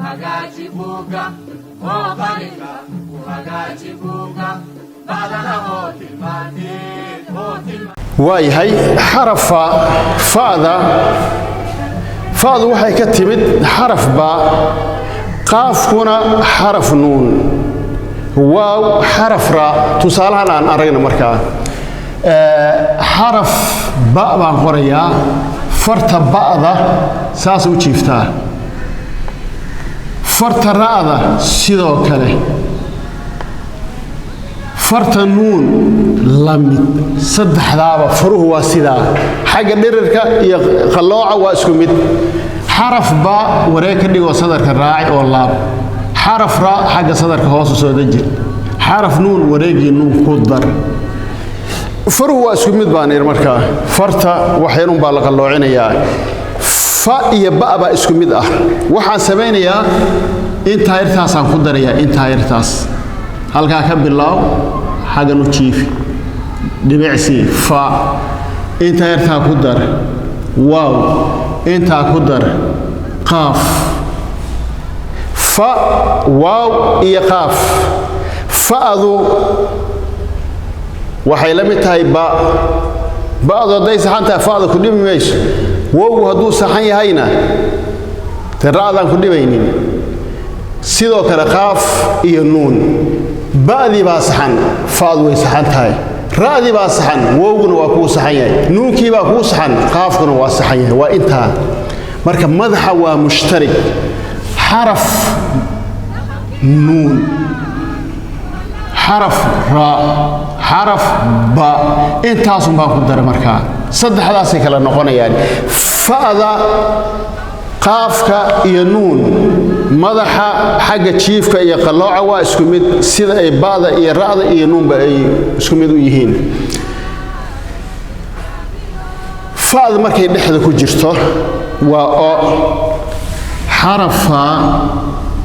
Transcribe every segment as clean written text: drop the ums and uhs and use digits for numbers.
Hagaaji buugga oo qalinka ku hagaaji buugga, ba'dana oo tilmaanteed oo tilmaanteed. Waayahay, xarafa fa'da. Fa'du waxay ka timid xaraf ba, qaafkuna xaraf nuun, waaw xaraf ra. Tusaalahan aan aragna markaa, xaraf ba baan qorayaa. Farta ba'da saas u jiiftaa, farta ra'da sidoo kale, farta nuun la mid. Saddexdaaba faruhu waa sidaa, xagga dhirirka iyo qallooca waa isku mid. Xaraf ba wareeg ka dhigoo sadarka raaci oo laab. Xaraf ra xagga sadarka hoosu soo deji. Xaraf nuun wareegii nuun ku dar. Faruhu waa isku mid baan idhi. Markaa farta waxyanun baa la qalloocinayaa. Fa iyo ba baa isku mid ah. Waxaan samaynayaa intaa yartaasaan ku darayaa, intaa yartaas. Halkaa ka bilaaw, xaggan u jiifi, dhibicsi, fa. Intaa yartaa ku dar, waaw. Intaa ku dar, qaaf. Fa, waaw iyo qaaf. Fa'du waxay la mid tahay ba. Ba'du hadday saxan tahay, fa'da ku dhibi mayso. Wowgu hadduu saxan yahayna, dee ra'daan ku dhibaynin. Sidoo kale qaaf iyo nuun. Ba'dii baa saxan, fa'du way saxan tahay. Ra'dii baa saxan, wowguna waa kuu saxan yahay. Nuunkii baa kuu saxan, qaafkuna waa saxan yahay. Waa intaa. Marka madaxa waa mushtarig: xaraf nuun, xaraf ra, xaraf ba. Intaasun baan ku daray. Markaa saddexdaasay kala noqonayaan fa'da, qaafka iyo nuun. Madaxa xagga jiifka iyo qallooca waa isku mid, sida ay ba'da iyo ra'da iyo nuunba ay isku mid u yihiin. Fa'da markay dhexda ku jirto waa o xarafa,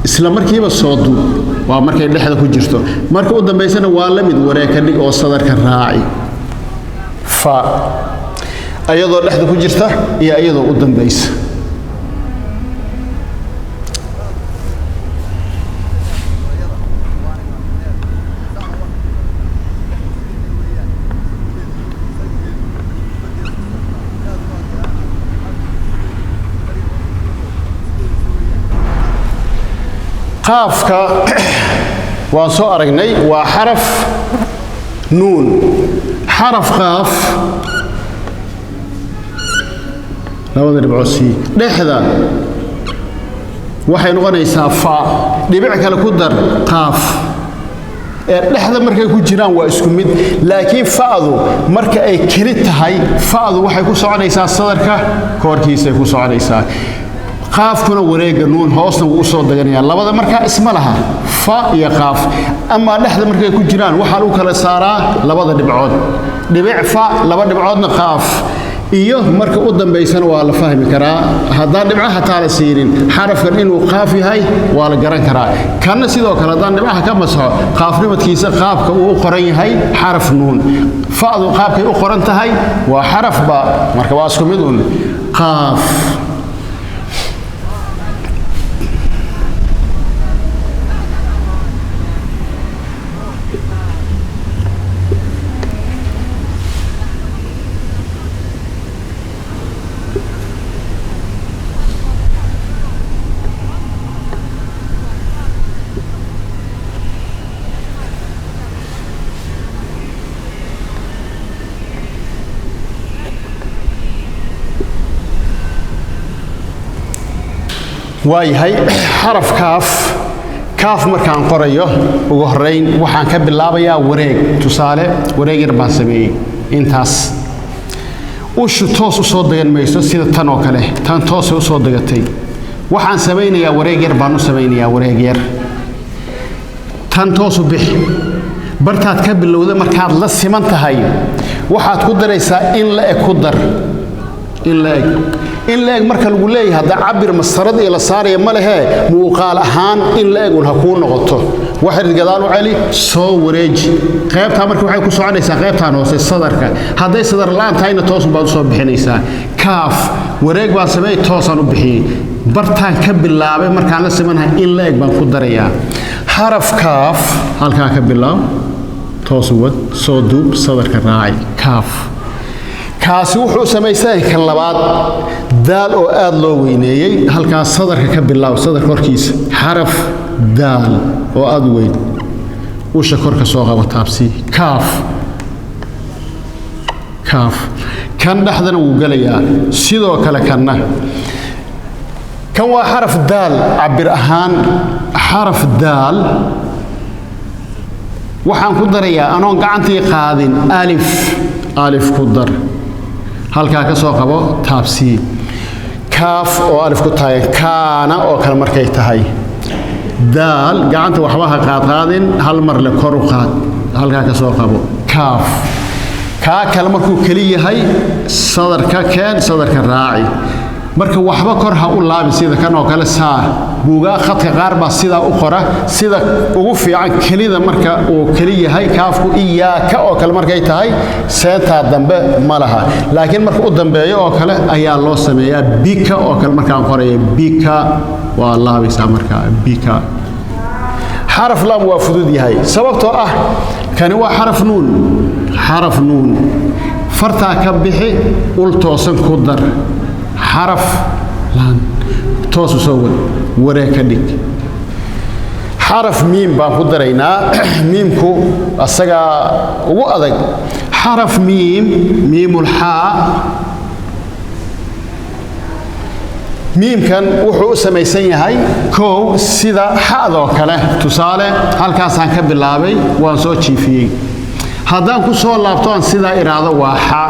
isla markiiba soo duub. Waa markay dhexda ku jirto. Marka u dambaysana waa la mid, wareeg ka dhig oo sadarka raaci. Fa ayadoo dhexda ku jirta iyo iyadoo u dambaysa. Qaafka waan soo aragnay, waa xaraf nuun. Xaraf qaaf, labada dhibcood sii. Dhexda waxay noqonaysaa fa, dhibic kale ku dar, qaaf. Ee dhexda markay ku jiraan waa isku mid, laakiin fa'du marka ay keli tahay, fa'du waxay ku soconaysaa sadarka koorkiisay ku soconaysaa, qaafkuna wareegga nuun hoosna wuu u soo deganayaa. Labada markaa isma laha, fa iyo qaaf. Amaa dhexda markay ku jiraan, waxaa lagu kala saaraa labada dhibcood: dhibic fa, laba dhibcoodna qaaf. Iyo marka u dambaysana waa la fahmi karaa, haddaan dhibcaha taa la siinin, xarafkan inuu qaaf yahay waa la garan karaa. Kanna sidoo kale, haddaan dhibcaha ka masaxo, qaafnimadkiisa qaabka uu u qoran yahay xaraf nuun, fa'du qaabkay u qoran tahay waa xaraf ba. Marka waa isku mid un qaaf. Waayahay, xaraf kaaf. Kaaf markaan qorayo, ugu horrayn waxaan ka bilaabayaa wareeg. Tusaale, wareeg yar baan sameeyey intaas. Ushu toos u soo degan mayso sida tan oo kale. Tan toosay u soo degatay. Waxaan samaynayaa wareeg yar baan u samaynayaa, wareeg yar. Tan toosu bixi. Bartaad ka bilowda markaad la siman tahay, waxaad ku daraysaa in la eg. Ku dar in la eg. In la eg marka lagu leeyahay, hadda cabir mastarad iyo la saaraya ma lehee, muuqaal ahaan in la eg un ha kuu noqoto. Waxaad gadaal u celi, soo wareeji qaybtaa. Marka waxay ku soconaysaa qaybtaan hoose sadarka. Hadday sadar la'aan tahayna, toosun baad usoo bixinaysaa. Kaaf wareeg baan sameeyey, toosaan u bixiyey. Bartaan ka bilaabay markaan la simanahay in la eg baan ku darayaa. Xaraf kaaf halkaa ka bilaab, toos wad, soo duub, sadarka raaci. Kaaf kaasi wuxuu samaysan kan labaad daal oo aad loo weyneeyey. Halkaas sadarka ka bilaab, sadarka horkiisa xaraf daal oo aad u weyn, usha korka soo qabo, taabsi. Kaaf, kaaf kan dhexdana wuu gelayaa sidoo kale. Kanna kan waa xaraf daal cabir ahaan. Xaraf daal waxaan ku darayaa anoon gacantii qaadin alif. Alif ku dar, halkaa ka soo qabo, taabsii. Kaaf oo alif ku taagan, kaana oo kale markay tahay. Daal gacanta waxba ha qaadqaadin, hal mar le kor u qaad, halkaa ka soo qabo. Kaaf kaa kale markuu keli yahay sadarka keen, sadarka raaci. Marka waxba kor ha u laabin sida kan oo kale. Saa buugaa khadka qaar baa sidaa u qora. Sida ugu fiican kelida marka uu keli yahay kaafku, iyaaka oo kale markay tahay, seentaa dambe ma laha, laakiin marka u dambeeyo oo kale ayaa loo sameeyaa. Bika oo kale markaan qoraya, bika waa laabaysaa markaa, bika. Xaraf laam waa fudud yahay, sababtoo ah kani waa xaraf nuun. Xaraf nuun fartaa ka bixi, ul toosan ku dar. Xaraf laan toos u soo wad, wareeg ka dhig. Xaraf miim baan ku daraynaa. Miimku asagaa ugu adag. Xaraf miim, miimulxaa. Miimkan wuxuu u samaysan yahay kow sida xa'doo kale. Tusaale, halkaasaan ka bilaabay, waan soo jiifiyey. Haddaan ku soo laabto aan sidaa iraahdo, waa xa.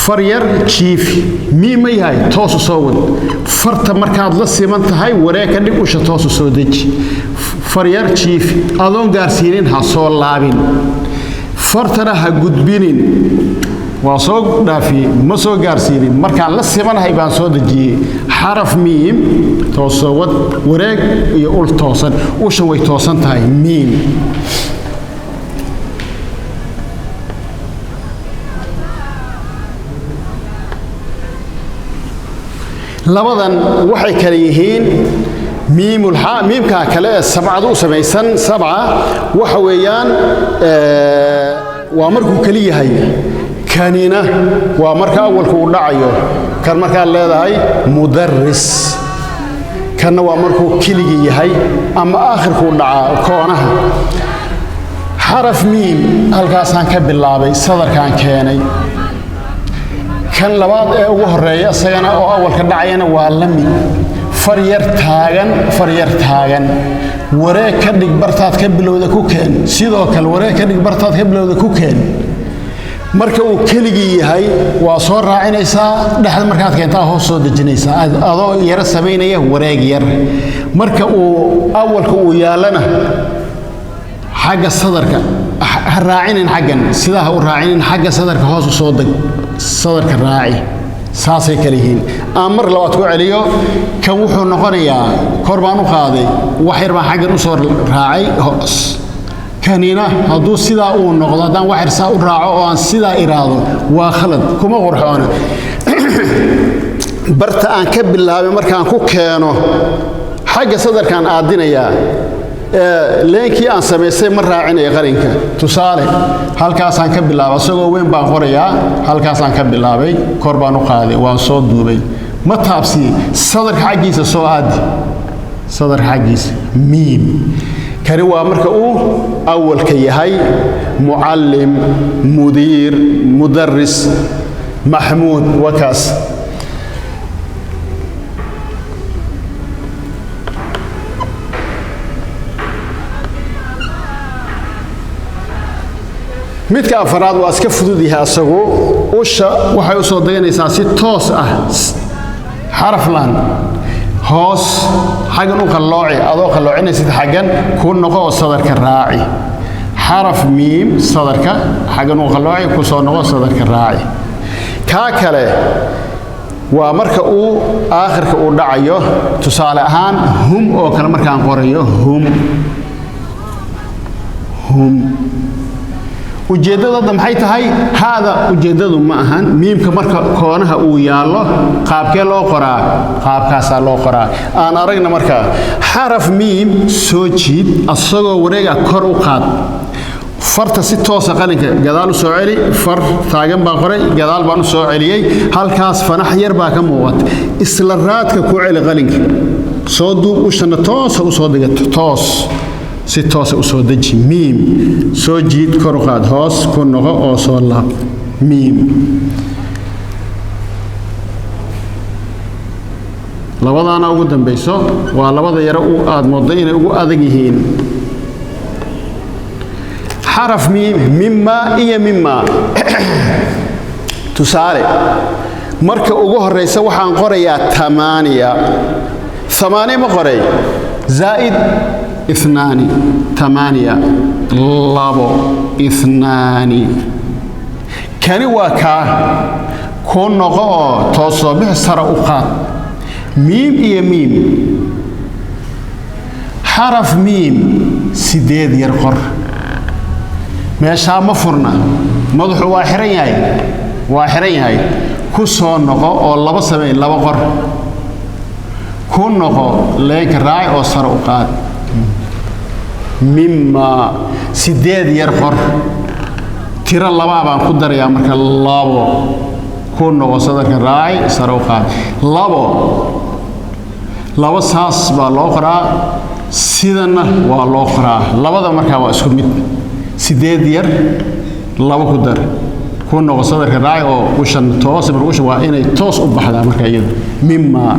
Far yar jiifi. Miim ma yahay? Toosu soo wad. Farta markaad la siman tahay wareeg ka dhig, usha toosu soo deji. Far yar jiifi, adoon gaarsiinin ha soo laabin, fartana ha gudbinin. Waa soo dhaafiyey, ma soo gaarsiinin, markaan la simanahay baan soo dejiyey. Xaraf miim toosoo wad, wareeg iyo ul toosan. Usha way toosan tahay. Miim. Labadan waxay kale yihiin miimulxa. Miimkaa kale ee sabcadu u samaysan, sabca waxa weeyaan waa markuu keli yahay. Kanina waa marka awalku uu dhacayo, kan markaad leedahay mudaris. Kanna waa markuu keligii yahay ama aakhirkuu dhacaa koonaha. Xaraf miim halkaasaan ka bilaabay, sadarkaan keenay. Kan labaad ee ugu horeeya isagana oo awalka dhacayana waa la mid. Far yar taagan, far yar taagan, wareeg ka dhig, bartaad ka bilowda ku keen. Sidoo kale wareeg ka dhig, bartaad ka bilowda ku keen. Marka uu keligii yahay waa soo raacinaysaa, dhexda markaad keentaa hoos soo dejinaysaa adoo yaro samaynaya wareeg yar. Marka uu awalka uu yaallana xagga sadarka ha raacinin, xaggan sidaa ha u raacinin, xagga sadarka hoos u soo deg, sadarka raaci. Saasay kala yihiin. Aan mar labaad ku celiyo. Kan wuxuu noqonayaa kor baan u qaaday, wax yar baan xaggan u soo raacay hoos. Kanina hadduu sidaa uu noqdo, haddaan wax yar saa u raaco oo aan sidaa iraado, waa khalad, kuma qurxoona. Barta aan ka bilaabay markaan ku keeno xagga sadarkaan aadinayaa, leenkii aan samaystay ma raacinayo qalinka. Tusaale, halkaasaan ka bilaabay, isagoo weyn baan qorayaa. Halkaasaan ka bilaabay, kor baan u qaaday, waan soo duubay, ma taabsiyey. Sadarka xaggiisa soo aadi, sadarka xaggiisa. Miim kani waa marka uu awalka yahay: mucallim, mudiir, mudaris, maxmuud, wakaas. Midka afaraad waa iska fudud yahay asagu. Usha waxay u soo daganaysaa si toos ah. Xaraflan hoos xaggan u qallooci, adoo qalloocinaysid xaggan ku noqo oo sadarka raaci. Xaraf miim sadarka xaggan u qallooci, ku soo noqo, sadarka raaci. Kaa kale waa marka uu aakhirka uu dhacayo. Tusaale ahaan, hum oo kale markaan qorayo, hum, hum, Ujeeddada hadda maxay tahay? Haada ujeeddadu ma ahan. Miimka marka koonaha uu yaallo qaabkee loo qoraa? Qaabkaasaa loo qoraa. Aan aragna markaa xaraf miim soo jiid, asagoo wareega kor u qaad farta si toosa. Qalinka gadaal u soo celi. Far taagan baan qoray, gadaal baan u soo celiyey. Halkaas fanax yar baa ka muuqata. Isla raadka ku celi qalinka, soo duub, ushana toosa u soo dhigato, toos, si toosa u soo deji. Miim soo jiid, kor u qaad, hoos ku noqo oo soo laab. Miim labadaana ugu dambayso waa labada yaro u aad moodo inay ugu adag yihiin. Xaraf miim, mima iyo mima. Tusaale, marka ugu horeysa waxaan qorayaa tamaaniya. Thamaaniya ma qoray? Zaa'id ithnaani, tamaaniya, labo, ithnaani. Kani waa kaa ku noqo oo toosoo bixi, sare u qaad. Miim iyo miim. Xaraf miim 8 yar qor. Meeshaa ma furna, madaxu waa xiran yahay, waa xiran yahay. Ku soo noqo oo laba samey, laba qor. Ku noqo, leenka raaci oo sare u qaad. Mima 8 yar qor. Tiro labaa baan ku darayaa marka, labo. Ku noqo, sadarka raaci, sare u qaad. Labo, labo saas baa loo qoraa, sidanna waa loo qoraa. Labada markaa waa isku mid. 8 yar, labo ku dar. Ku noqo, sadarka raaci oo ushan toos. Marka usha waa inay toos u baxdaa marka iyadu. Mima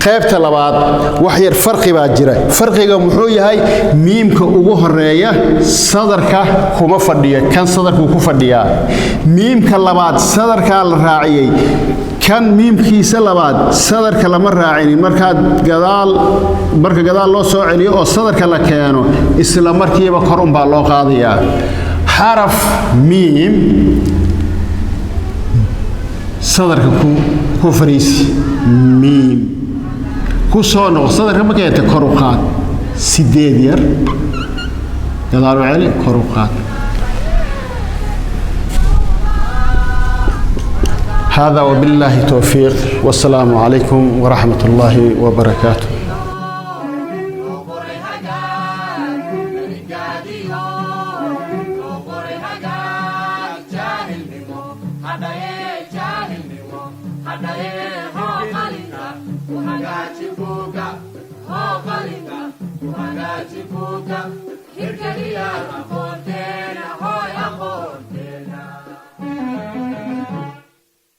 qaybta labaad wax yar farqi baa jira. Farqiga muxuu yahay? Miimka ugu horeeya sadarka kuma fadhiyo, kan sadarkuu ku fadhiyaa. Miimka labaad sadarkaa la raaciyey, kan miimkiisa labaad sadarka lama raacinin. Markaad gadaal, marka gadaal loo soo celiyo oo sadarka la keeno, isla markiiba kor unbaa loo qaadayaa. Xaraf miim sadarka ku fariisi. Miim ku soo noqo, sadarka ma keenta, kor u qaad. 8 yar, gadaal u celi, kor u qaad. هذا وبالله توفيق، والسلام عليكم ورحمة الله وبركاته. Qoray hagaag gaadiyo, loo qoray hagaag. Jaahilnimo hadhaye, jaahilnimo hadhaye. Hoo qalinka ku hagaaji buuga, hoo qalinka ku hagaaji buuga. Hirgeliya aqoonteena, hooy aqoon.